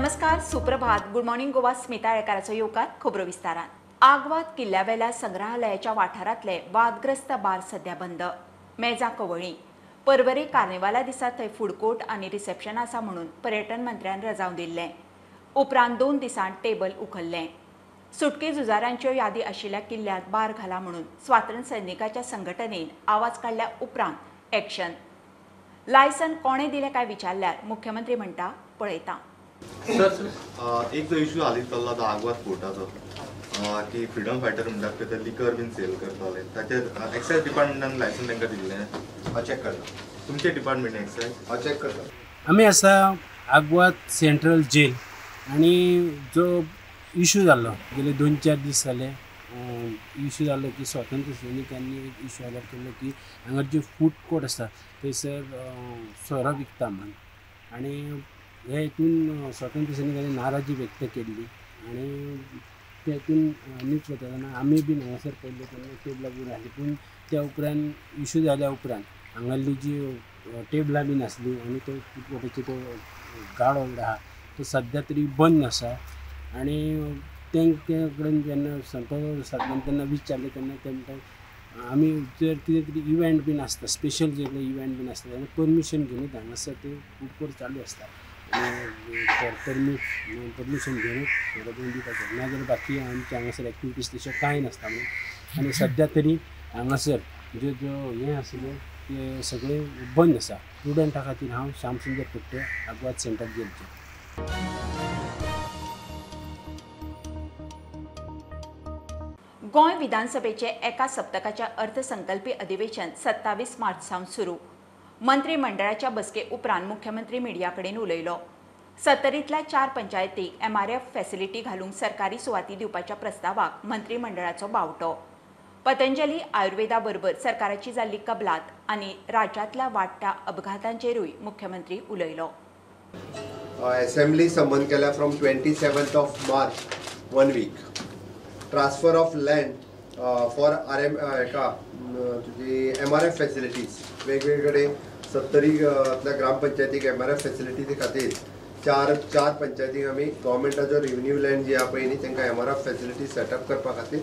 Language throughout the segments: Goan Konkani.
नमस्कार, सुप्रभात, गुड मॉर्निंग गोवा. स्मिता आळेकाराचो येवकार खबरो विस्तारान. आगवाद किल्ल्यावेल्या संग्रहालयाच्या वाठारांतले वादग्रस्त बार सध्या बंद. मेजां कवळी. परवरी कार्निवाला दिसा थंय फूड कोर्ट आनी रिसेप्शन आसा म्हणून पर्यटन मंत्र्यान रजांव दिल्लें. उपरांत 2 दिसांत टेबल उखल्लें. सुटके झुजारांच्यो यादी आशिल्ल्या किल्ल्यांत बार घाला म्हणून स्वातंत्र्य सैनिकाच्या संघटनेन आवाज काडल्या उपरांत एक्शन. लायसन कोणें दिलें काय विचारल्यार मुख्यमंत्री म्हणटा पळयता. सर, एक जो इशू हालीं चल्ला तो आगवाद फोर्टाचो, की फ्रिडम फायटर म्हणटात ते ते लिकर बीन सेल करताले, ताचेर एक्सायज डिपार्टमेंटान लायसन तांकां दिल्लें. हांव चॅक करता. तुमचे डिपार्टमेंट एक्सायज? हांव चॅक करता. आमी आसा आगवाद सेंट्रल जेल आनी जो इशू जाल्लो गेले 2-4 दीस जाले इशू जाल्लो की स्वतंत्र सैनिकांनी एक इशू हायलायट केल्लो की हांगा जे फूड कोर्ट आसा थंयसर सोरो विकता म्हणून, आनी हे हितून स्वतंत्र सैनिकांनी नाराजी व्यक्त केल्ली आनी ते हितून न्यूज वता तेन्ना आमी बीन हांगासर पळयल्ले तेन्ना टेबलां बीन आसली, पूण त्या उपरांत इशू जाल्या उपरांत हांगासली जी टेबलां बीन आसली आनी तो फूड कोर्टाचो तो गाडो आहा तो सद्या तरी बंद आसा. आनी तेंचे कडेन जेन्ना संपर्क सादलो तेन्ना विचारलें तेन्ना ते म्हणटा आमी जर कितें तरी इव्हेंट बीन आसता, स्पेशल जे इव्हेंट बीन आसता जाल्यार परमिशन घेवनूच हांगासर ते फूड कोर्ट चालू आसता, परमिशन घेवनूच सोरो बीन दिवपाचें, नाजाल्यार बाकी आमचे हांगासर एक्टिविटीज तश्यो कांय नासता म्हणून. आनी सद्या तरी हांगासर ज्यो ज्यो हें आसलें तें सगळें बंद आसा. स्टुडंटा खातीर हांव श्याम सुंदर फुट्टे, आगवाद सेंट्रल जेलचें. गोंय विधानसभेचे एका सप्तकाच्या अर्थसंकल्पी अधिवेशन 27 मार्च सावन सुरू. मंत्रिमंडळाच्या बसके उपरांत मुख्यमंत्री मिडिया कडेन उलयलो. सत्तरींतल्या 4 पंचायतींक एमआरएफ फॅसिलिटी घालूंक सरकारी सुवाती दिवपाच्या प्रस्तावाक मंत्रिमंडळाचो बावटो. पतंजली आयुर्वेदा बरोबर सरकाराची जाल्ली कबलात आनी राज्यांतल्या वाडट्या अपघातांचेरूय मुख्यमंत्री उलयलो. असेंब्ली समन केल्या from 27th of March 1 week. Transfer of land for R M हेका तुजी एम आर एफ फॅसिलिटीज वेगवेगळे सत्तरीतल्या ग्रामपंचायतीक एम आर एफ फॅसिलिटीज खातीर चार पंचायतीक आमी गव्हर्मेंटाचो रिव्हेन्यू लँड जी आहा पळय न्ही तांकां M R F facility setup करपा खातीर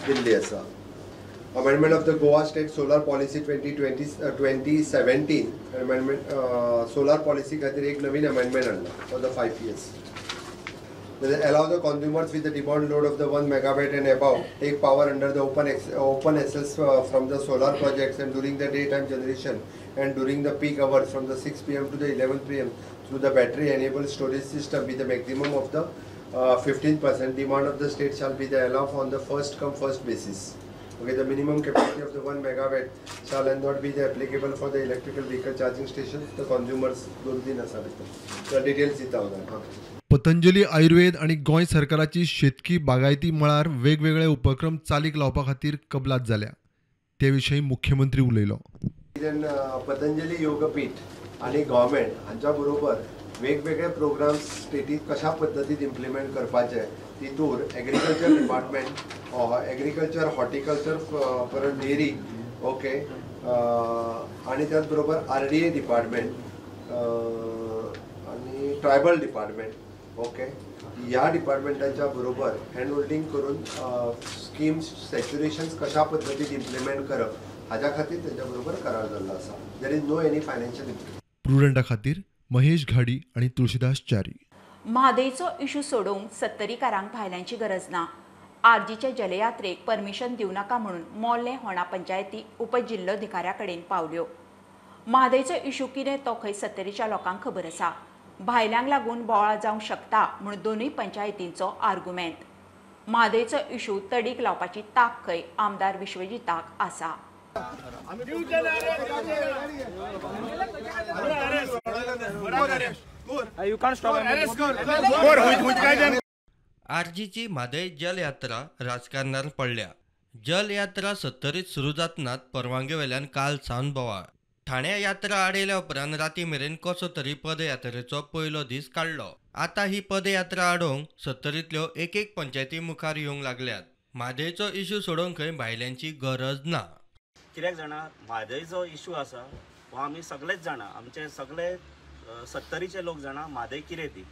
दिल्ली आसा. Amendment of the Goa state solar policy 2017 amendment solar policy खातीर एक नवीन अमेंडमेंट हाडला for the 5 years. Allow the consumers with the demand load of the 1 megawatt and above take power under the open access from the solar projects and during the daytime generation and during the peak hours from the 6 p.m. to the 11 p.m. through the battery enabled storage system with the maximum of the 15% demand of the state shall be the allowed on the first come first basis. Okay, the minimum capacity of the 1 megawatt shall and not be the applicable for the electrical vehicle charging stations. The consumers दोन तीन आसा भितर the details दिता हांव. पतंजली आयुर्वेद आनी गोंय सरकाराची शेतकी बागायती मळार वेगवेगळे उपक्रम चालीक लावपा खातीर कबलात जाल्या, ते विशीं मुख्यमंत्री उलयलो. पतंजली योगपीठ आनी गव्हर्मेंट हांच्या बरोबर वेगवेगळे प्रोग्राम्स स्टेटीत कशा पद्दतीन इम्प्लिमेंट करपाचे तितूर एग्रीकल्चर डिपार्टमेंट, एग्रीकल्चर, हॉर्टिकल्चर, परत डेअरी, ओके, आनी त्याच बरोबर आर डी ए डिपार्टमेंट आनी ट्रायबल डिपार्टमेंट, ओके, ह्या डिपार्टमेंटाच्या बरोबर हँड होल्डींग करून स्किम्स सॅच्युरेशन्स कशा पद्दतीन इम्प्लिमेंट करप हाज्या खातीर तेंच्या बरोबर करार जाल्लो आसा. There is no any financial impact. प्रुडंटा खातीर महेश घाडी आनी तुळशीदास च्यारी. म्हादयचो इशू सोडोवंक सत्तरीकारांक भायल्यांची गरज ना. आरजीचे जलयात्रेक परमिशन दिवं नाका म्हणून मोर्ले होणा पंचायती उपजिल्लोधिकाऱ्या कडेन पावल्यो. म्हादयचो इशू कितें तो खंय सत्तरीच्या लोकांक खबर आसा. भायल्यांक लागून बोवाळ जावंक शकता म्हूण दोनूय पंचायतींचो आर्गुमेंत. म्हादयचो इशू तडीक लावपाची तांक खंय आमदार विश्वजिताक आसा. आरजीची म्हादय जलयात्रा राजकारणार पडल्या. जलयात्रा सत्तरीत सुरू जातनात परवानगे वेल्यान काल सावन बोवाळ. ठाण्या यात्रा आडयल्या उपरांत राती मेरेन कसो तरी पदयात्रेचो पयलो दीस काडलो. आतां ही पदयात्रा आडोवंक सत्तरींतल्यो एक एक पंचायती मुखार येवंक लागल्यात. म्हादयचो इशू सोडोवंक खंय भायल्यांची गरज ना. कित्याक जाणा, म्हादयचो इशू आसा हो आमी सगळेच जाणा, आमचे सगळे सत्तरीचे लोक जाणा म्हादय कितें ती.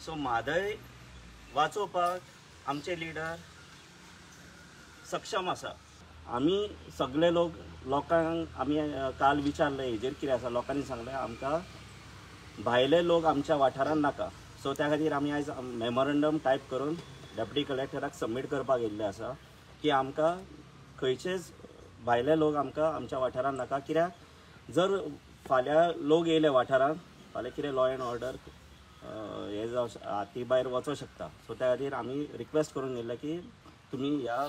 सो म्हादय वाचोवपाक आमचे लिडर सक्षम आसा. आमी सगळे लोक लोकांक आमी काल विचारलें हेजेर कितें आसा, लोकांनी सांगलें आमकां भायले लोक आमच्या वाठारांत नाका. सो त्या खातीर आमी आयज मेमोरंडम टायप करून डेप्युटी कलेक्टराक सबमीट करपाक येयल्ले आसा की आमकां खंयचेच भायले लोक आमकां आमच्या वाठारांत नाका. कित्याक जर फाल्यां लोक येयले वाठारांत फाल्यां कितें लॉ एंड ऑर्डर हे जावं हाती भायर वचोंक शकता. सो त्या खातीर आमी रिक्वेस्ट करून येयल्ले की तुमी ह्या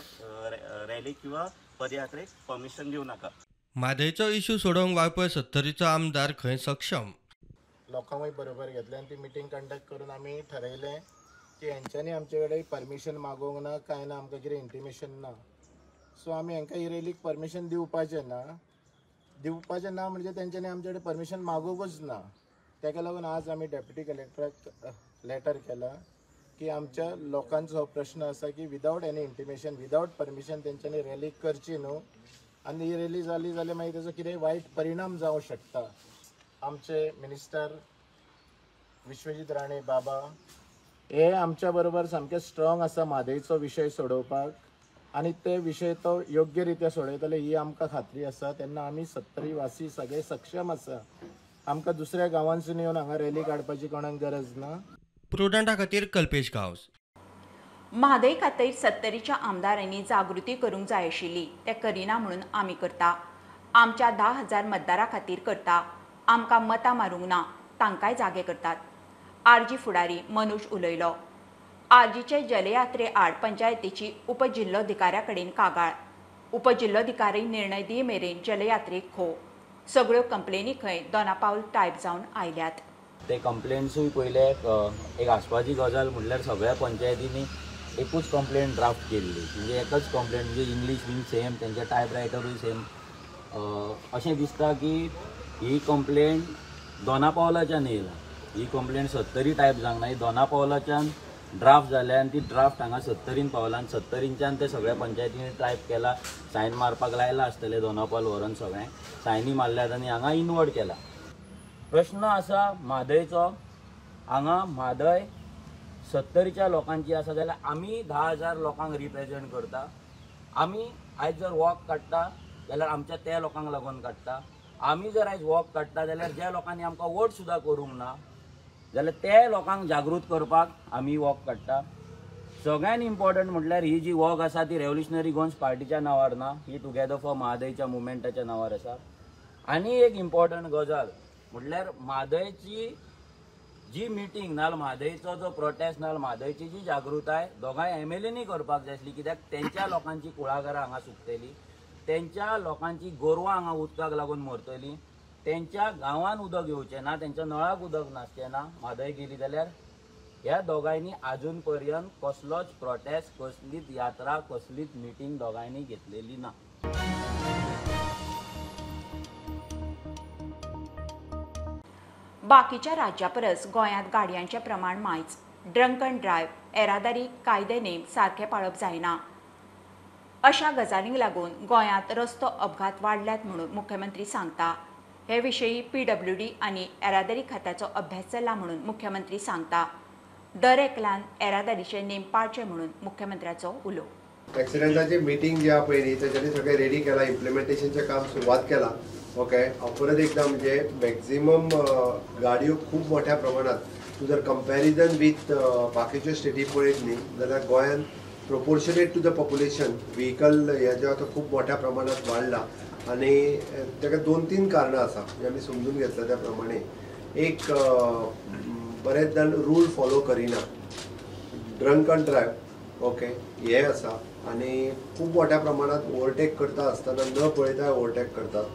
रॅलीक किंवा पदयात्रेक परमिशन दिवं नाका. म्हादयचो इशू सोडोवंक वाळपय सत्तरीचो आमदार खंय सक्षम. लोकांकूय बरोबर घेतले आनी ती मिटींग कंडक्ट करून आमी ठरयलें की हेंच्यांनी आमचे कडेन परमिशन मागोवंक ना, कांय ना, आमकां कितें इंटिमेशन ना. सो आमी हेंकां ही रॅलीक परमिशन दिवपाचें ना, दिवपाचें ना म्हणजे तेंच्यांनी आमचे कडेन परमिशन मागोवंकूच ना. तेका लागून आज आमी डेप्युटी कलेक्टराक लेटर केला की आमच्या लोकांचो हो प्रश्न आसा की without any intimation, without permission तेंच्यांनी रॅली करची न्हू आनी ही रॅली जाली जाल्यार मागीर तेजो कितेंय वायट परिणाम जावं शकता. आमचे मिनिस्टर विश्वजीत राणे बाबा हे आमच्या बरोबर सामके स्ट्रॉंग आसा म्हादयचो विशय सोडोवपाक आनी ते विशय तो योग्य रित्या सोडयतले ही आमकां खात्री आसा. तेन्ना आमी सत्तरी वासी सगळे सक्षम आसा, आमकां दुसऱ्या गांवांसून येवन हांगा रॅली काडपाची कोणाक गरज ना. प्रुडंटा खातीर कल्पेश गांवस. म्हादय खातीर सत्तरीच्या आमदारांनी जागृती करूंक जाय आशिल्ली, ते करिना म्हणून आमी करता. आमच्या 10,000 मतदारां खातीर करता. आमकां मतां मारूंक ना, तांकांय जागे करतात. आरजी फुडारी मनोज उलयलो. आरजीचे जलयात्रे आड पंचायतीची उपजिल्लोधिकाऱ्या कडेन कागाळ. उपजिल्लोधिकारी निर्णय दी मेरेन जलयात्रेक खो. सगळ्यो कंप्लेनी खंय दोनापावल टायप जावन आयल्यात. ते कंप्लेंट्सूय पयले एक हांसपाची गजाल म्हटल्यार सगळ्या पंचायतींनी एकूच कंप्लेंट ड्राफ्ट केल्ली, म्हणजे एकच कंप्लेंट, म्हणजे इंग्लीश बीन सेम, तेंचे टायपरायटरूय सेम. अशें दिसता की ही कंप्लेंट दोनापावलाच्यान येयला, ही कंप्लेंट सत्तरी टायप जावंक ना, ही दोनापावलाच्यान ड्राफ्ट जाल्या आनी ती ड्राफ्ट हांगा सत्तरीन पावला आनी सत्तरींच्यान ते सगळ्या पंचायतींनी टायप केला, सायन मारपाक लायला आसतले दोनापावल व्हरोन सगळें सायनी मारल्यात आनी हांगा इनवर्ड केला. प्रश्न आसा म्हादयचो, हांगा म्हादय सत्तरीच्या लोकांची आसा जाल्यार आमी 10,000 लोकांक रिप्रेजेंट करता. आमी आयज जर वॉक काडटा जाल्यार आमच्या त्या लोकांक लागून काडटा. आमी जर आयज वॉक काडटा जाल्यार ज्या लोकांनी आमकां वोट सुद्दां करूंक ना जाल्यार ते लोकांक जागृत करपाक आमी वॉक काडटा. सगळ्यान इम्पॉर्टंट म्हटल्यार ही जी वॉक आसा ती रेव्होल्युशनरी गोवन्स पार्टीच्या नांवार ना, ही टुगेदर फॉर म्हादयच्या मुवमेंटाच्या नांवार आसा. आनी एक इम्पॉर्टंट गजाल म्हटल्यार म्हादयची जी मिटींग नाल म्हादयचो जो प्रोटेस्ट नाल म्हादयची जी जागृताय दोगांय एमएलएनी करपाक जाय आसली, कित्याक तेंच्या लोकांची कुळागरां हांगा सुकतली, तेंच्या लोकांची गोरवां हांगा उदकाक लागून मरतली, तेंच्या गांवान उदक येवचें ना, तेंच्या नळाक उदक नासचें ना म्हादय गेली जाल्यार. ह्या दोगांयनी आजून पर्यंत कसलोच प्रोटेस्ट, कसलीच यात्रा, कसलीच मिटींग दोगांयनी घेतलेली ना. बाकीच्या राज्या परस गोंयांत गाडयांचें प्रमाण मायज. ड्रंक अँड ड्रायव्ह, येरादारी कायदे नेम सारखे पाळप जायना. अशा गजालींक लागून गोंयांत रस्तो अपघात वाडल्यात म्हणून मुख्यमंत्री सांगता. हे विशीं पीडब्ल्यूडी आनी येरादारी खात्याचो अभ्यास चल्ला म्हणून मुख्यमंत्री सांगता. दर एकल्यान येरादारीचे नेम पाळचे म्हणून मुख्यमंत्र्याचो उलो. एक्सिडेंटाची मिटींग जी आहा पळय न्ही तेच्यांनी सगळें रेडी केलां, इम्प्लिमेंटेशनचें काम सुरवात केलां. ओके, हांव परत एकदां म्हणजे मॅक्झिमम गाडयो खूब मोठ्या प्रमाणात तूं जर कंपॅरिजन वीथ बाकीच्यो स्टेटी पळयत न्ही जाल्यार गोंयांत proportionate to the population vehicle हे जे आतां खूब मोठ्या प्रमाणात वाडला आनी ताका 2-3 कारणां आसा जे आमी समजून घेतला त्या प्रमाणे. एक, बरेच जाण रूल फॉलो करिना, ड्रंक अँड ड्रायव्ह ओके हे आसा आनी खूब मोठ्या प्रमाणात ओवरटेक करता आसतना न पळयता ओवरटेक करतात,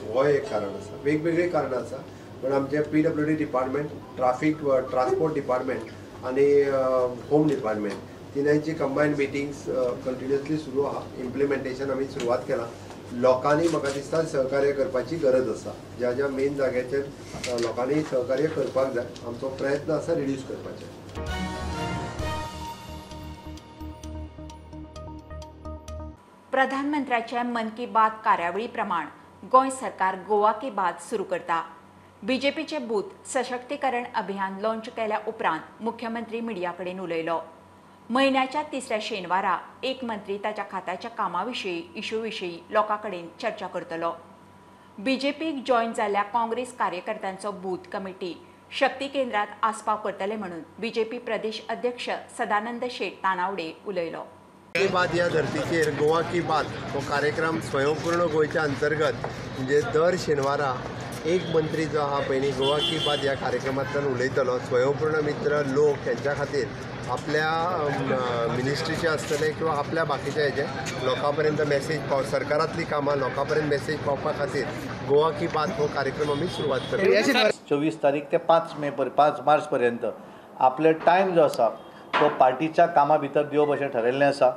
हो एक कारण आसा. वेगवेगळीं कारणां आसा, पण आमचे PWD department, traffic transport department आनी होम डिपार्टमेंट तिनांची कंबायन मिटिंग्स कंटिन्युअसली सुरू आहा. इम्प्लिमेंटेशन आमी सुरवात केलां. लोकांनी म्हाका दिसता सहकार्य करपाची गरज आसा, ज्या ज्या मेन जाग्याचेर लोकांनी सहकार्य करपाक जाय. आमचो प्रयत्न आसा रिड्यूस करपाचे. प्रधानमंत्र्याच्या मन की बात कार्यावळी प्रमाण गोंय सरकार गोवा की बात सुरू करता. बीजेपीचे बूथ सशक्तीकरण अभियान लॉन्च केल्या उपरांत मुख्यमंत्री मिडिया कडेन उलयलो. म्हयन्याच्या तिसऱ्या शेनवारा एक मंत्री ताच्या खात्याच्या कामा विशीं, इशू विशीं लोकां कडेन चर्चा करतलो. बीजेपीक जॉयन जाल्ल्या काँग्रेस कार्यकर्त्यांचो बूथ कमिटी शक्ती केंद्रात आस्पाव करतले म्हणून बीजेपी प्रदेश अध्यक्ष सदानंद शेट तानावडे उलयलो. की बात ह्या धर्तीचेर गोवा की बात हो कार्यक्रम स्वयंपूर्ण गोंयच्या अंतर्गत म्हणजे दर शेनवारा एक मंत्री जो आहा पयलीं गोवा की बात ह्या कार्यक्रमांतल्यान उलयतलो. स्वयंपूर्ण मित्र लोक हेंच्या खातीर आपल्या मिनिस्ट्रीचे आसतले किंवा आपल्या बाकीच्या हेजे लोकां पर्यंत मेसेज पाव, सरकारांतली कामां लोकां पर्यंत मेसेज पावपा खातीर गोवा की बात हो कार्यक्रम आमी सुरवात करता. 24 तारीख ते 5 मार्च पर्यंत आपले टायम जो आसा तो पार्टीच्या कामा भितर दिवप अशें ठरयल्लें आसा.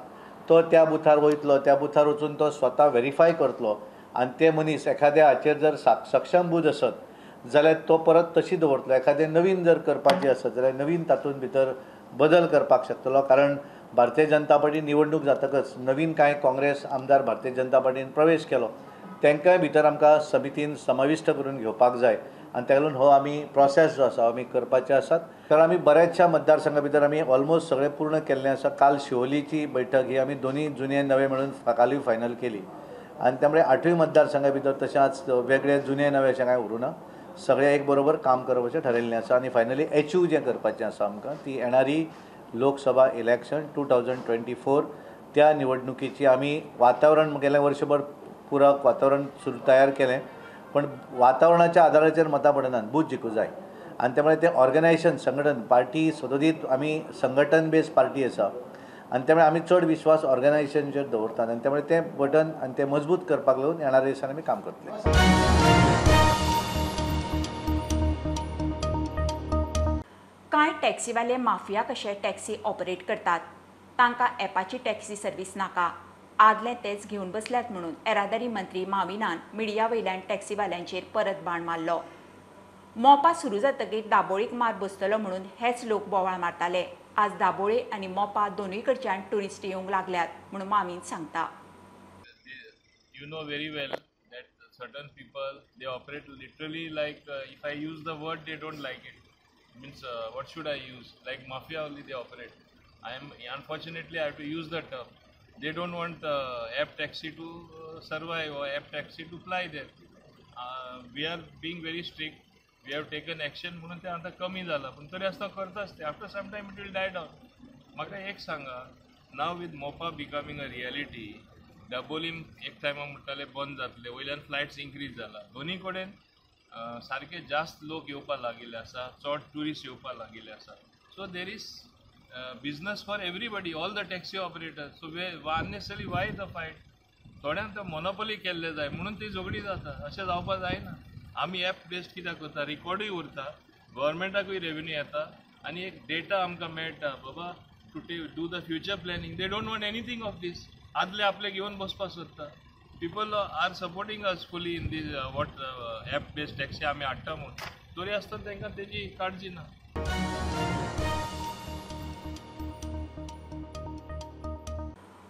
तो त्या बुथार वयतलो, त्या बुथार वचून तो स्वता वेरीफाय करतलो आनी ते मनीस एखाद्या हाचेर जर सक्षम बूथ आसत जाल्यार तो परत तशी दवरतलो, एखादें नवीन जर करपाचें आसत जाल्यार नवीन तातूंत भितर बदल करपाक शकतलो. कारण भारतीय जनता पार्टी निवडणूक जातकच नवीन कांय काँग्रेस आमदार भारतीय जनता पार्टीन प्रवेश केलो, तांकांय भितर आमकां समितीन समाविश्ट करून घेवपाक जाय आनी ताका लागून हो आमी प्रोसेस जो आसा आमी करपाचे आसात. तर आमी बऱ्याचशा मतदारसंघा भितर आमी ऑलमोस्ट सगळें पूर्ण केल्लें आसा. काल शिवोलीची बैठक ही आमी दोनी जुने नवे म्हणून कालूय फायनल केली आनी त्यामुळे 8वी मतदारसंघा भितर तशेंच वेगळे जुने नवे अशें कांय उरूं ना, सगळे एक बरोबर काम करप अशें ठरयल्लें आसा. आनी फायनली एचयू जें करपाचें आसा आमकां ती येणारी लोकसभा इलेक्शन 2024 त्या निवडणुकीची आमी वातावरण गेल्या वर्षभर पुरक वातावरण सुरू तयार केलें, पण वातावरणाच्या आधाराचेर मतां पडनात, बूथ जिखूं जाय आनी त्यामुळे तें ऑर्गनायझेशन संघटन पार्टी सदोदीत आमी संघटन बेज पार्टी आसा आनी त्यामुळे आमी चड विश्वास ऑर्गनायझेशनचेर दवरतात आनी त्यामुळे तें बटन आनी तें मजबूत करपाक लागून येणाऱ्या दिसांनी आमी काम करतले. कांय टॅक्सीवाले माफिया कशे टॅक्सी ऑपरेट करतात, तांकां ॲपाची टॅक्सी सर्वीस नाका, आदले तेच घेवन बसल्यात म्हणून येरादारी मंत्री माविनान मिडिया वयल्यान टॅक्सीवाल्यांचेर परत बाण मारलो. मोपा सुरू जातकीर दाबोळीक मार बसतलो म्हणून हेच लोक बोवाळ मारताले. आज दाबोळे आनी मोपा दोनूय कडच्यान ट्युरिस्ट येवंक लागल्यात म्हणून मावीन सांगता. You know very well that certain people they operate literally like if I use the word they don't like it. Means what should I use? Like mafia only they operate. I am unfortunately I have to use the term. They don't want app taxi to survive or app taxi to fly there. We are being very strict. We have taken action म्हणून ते आता कमी जाला, पण तरी आसतना करताच ते. After some time it will die down. म्हाका एक सांगा, now with Mopa becoming a reality, Dabolim एक टायमा म्हणटाले बंद जातले, वयल्यान फ्लायट्स इन्क्रीज जाला, दोनी कडेन सारके जास्त लोक येवपाक लागिल्ले आसा, चड ट्युरिस्ट येवपाक लागिल्ले आसा. So there is business for everybody, all the taxi operators. So unnecessarily why the fight? थोड्यांक ते मोनोपोली केल्ले जाय म्हणून ती झगडी जाता. अशें जावपाक जायना. आमी एप बेस्ड कित्याक करता, रिकॉर्डूय उरता, गव्हर्मेंटाकूय रेवेन्यू येता आनी एक डेटा आमकां मेळटा बाबा to do the future planning. They don't want anything of this. आदले आपले घेवन बसपाक सोदता. People are supporting us fully in this what app based taxi आमी हाडटा म्हूण, तरी आसतना तांकां तेजी काळजी ना.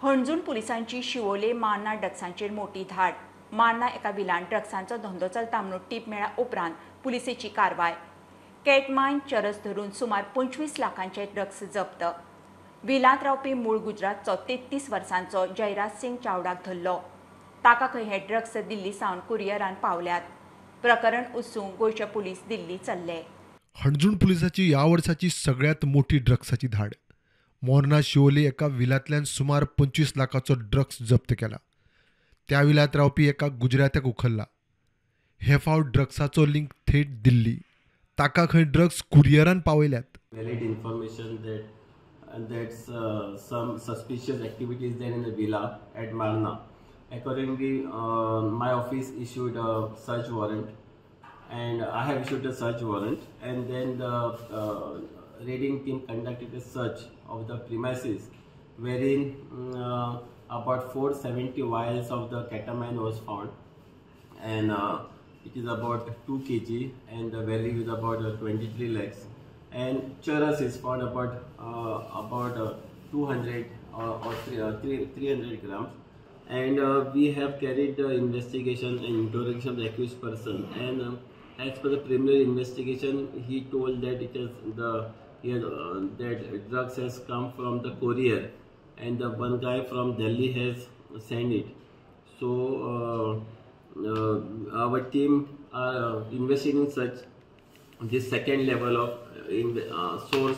हणजूण पुलिसांची शिवोले मार्ना ड्रग्सांचेर मोठी धाड. मार्ना एका विलान ड्रग्सांचो धंदो चलता म्हणून टीप मेळ्ळ्या उपरांत पुलिसेची कारवाय. कॅटमायन चरस धरून सुमार 25 लाखांचे ड्रग्स जप्त. विलांत रावपी मूळ गुजरातचो 33 वर्सांचो जयराज सिंग चावडाक धरलो. ताका खंय हे ड्रग्स दिल्ली सावन कुरियरान पावल्यात. प्रकरण उसूंक गोंयचे पुलीस दिल्ली चल्ले. हणजूण पुलिसाची ह्या वर्साची सगळ्यात मोठी ड्रग्साची धाड. मोर्ना शिवोली एका विलांतल्यान सुमार 25 लाखाचो ड्रग्स जप्त केला. त्या विलांत रावपी एका गुजरात्याक उखल्ला. हे फावट ड्रग्साचो लिंक थेट दिल्ली. ताका खंय drugs कुरियरान पावयल्यात. Valid information that that's some suspicious activities there in the villa at Marna. Accordingly, my office issued a search warrant, and I have issued a search warrant, and then the raiding team conducted a search of the premises, wherein about 470 vials of the ketamine was found, and it is about 2 kg, and the value is about 23 lakhs. And charas is found about 200 or 300 grams. And we have carried the investigation and interrogation of the accused person, and As per the preliminary investigation, he told that it is that drugs has come from the courier, and the one guy from Delhi has sent it. So our team are investigating such this second level of source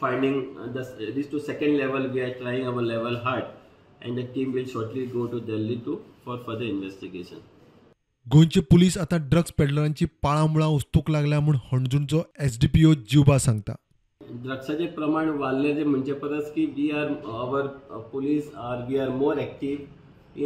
finding. This to second level we are trying our level hard, and the team will shortly go to Delhi for further investigation. गोंयचे पुलीस आतां ड्रग्स पेडलरांची पाळां मुळां उस्तूंक लागल्या म्हूण हणजूणचो एसडीपीओ जिवबा सांगता. ड्रग्साचें प्रमाण वाडलें म्हणचे परस की we are our police are we are more active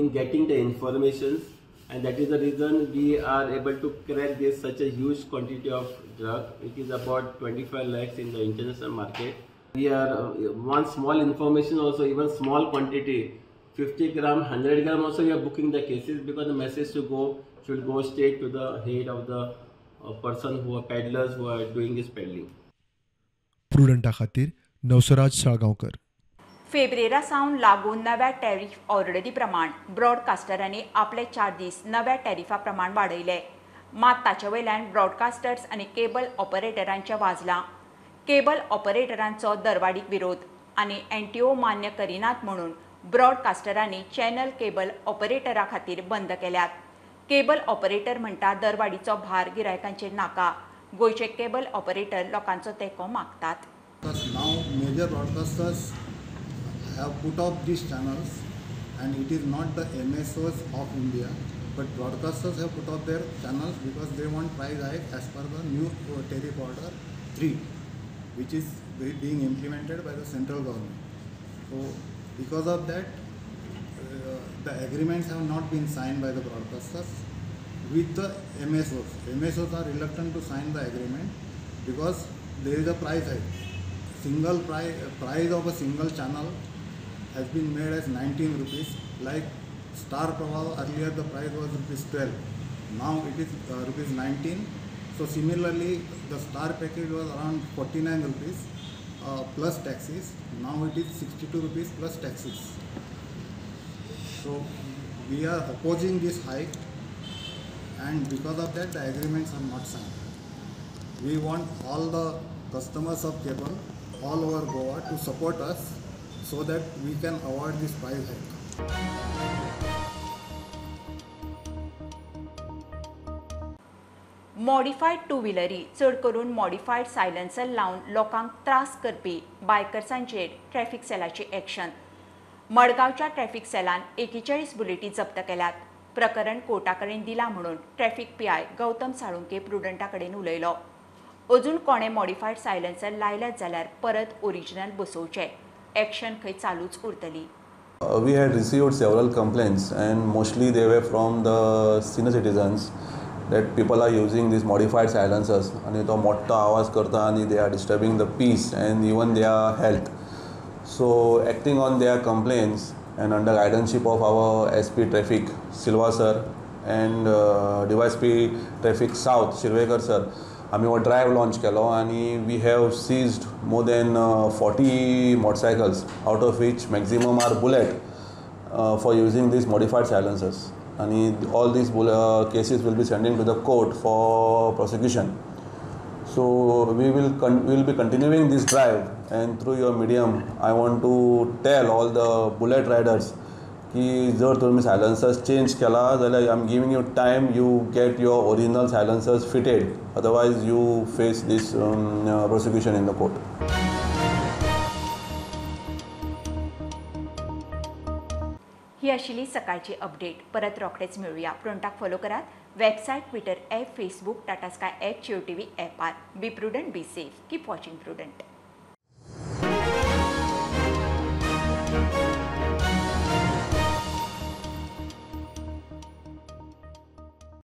in getting the informations, and that is the reason we are able to crack this such a huge quantity of drug. It is about 25 lakhs in the international market. We are one small information also, even small quantity, 50 gram, 100 gram also we are booking the cases, because the message to go should go straight to the head of the person who are peddlers who are doing this peddling. प्रुडंटा खातीर नवसराज साळगांवकर. फेब्रेरा सावन लागू नव्या टॅरिफ ऑर्डरी प्रमाण ब्रॉडकास्टरांनी आपले चार्जीस नव्या टॅरिफा प्रमाण वाडयले. मात ताचे वयल्यान ब्रॉडकास्टर्स आनी केबल ऑपरेटरांचें वाजलां. केबल ऑपरेटरांचो दरवाडीक विरोध आनी एनटीओ मान्य करिनात म्हणून ब्रॉडकास्टरांनी चॅनल केबल ऑपरेटरा खातीर बंद केल्यात. केबल ऑपरेटर म्हणटा दरवाडीचो भार गिरायकांचेर नाका. गोंयचे केबल ऑपरेटर लोकांचो तेंको मागतात. Now major broadcasters have put up these channels, and it is not the MSOs of India, but broadcasters have put up their channels because they want price hike as per the new tariff order 3, which is being implemented by the central government. So because of that, the agreements have not been signed by the broadcasters with the MSOs. MSOs are reluctant to sign the agreement because there is a price hike. Single price of a single channel has been made as 19 rupees. Like Star Pravah, earlier the price was rupees 12. Now it is rupees 19. So similarly, the Star package was around 49 rupees plus taxes. Now it is 62 rupees plus taxes. So we are opposing this hike, and because of that the agreements are not signed. We want all the customers of cable all over Goa to support us so that we can avoid this price hike. Modified two व्हिलरी चड करून मॉडिफायड सायलन्सर लावन लोकांक त्रास करपी बायकर्सांचेर ट्रॅफिक सेलाची एक्शन. मडगांवच्या ट्रॅफिक सेलान 41 बुलेटी जप्त केल्यात. प्रकरण कोर्टा कडेन दिलां म्हणून ट्रॅफिक पीआय गौतम साळुंके प्रुडंटा कडेन उलयलो. अजून कोणें मॉडिफायड सायलन्सर लायल्यात जाल्यार परत ओरिजिनल बसोवचें. एक्शन खंय चालूच उरतली. We had received several complaints, and mostly they were from the senior citizens that people are using these modified silencers and तो मोठो आवाज करता and they are disturbing the peace and even their health. So acting on their complaints and under guidance of our SP Traffic Silva sir and DySP Traffic South Shirvekar sir, आमी हो ड्रायव्ह लॉन्च केलो आनी we have seized more than 40 motorcycles, out of which maximum are Bullet for using these modified silencers. आनी all these cases will be sending to the court for prosecution. So we will be continuing this drive, and through your medium I want to tell all the Bullet riders की जर तुमी सायलन्सर्स चेंज केला जाल्यार I am giving you time, you get your original silencers fitted, otherwise you face this prosecution in the court. ही आशिल्ली सकाळची अपडेट. परत रोखडेच मेळुया. प्रुडंटाक फॉलो करात website, Twitter app, Facebook, Tata Sky app, Jio TV ॲपार. Be prudent, be safe, keep watching Prudent.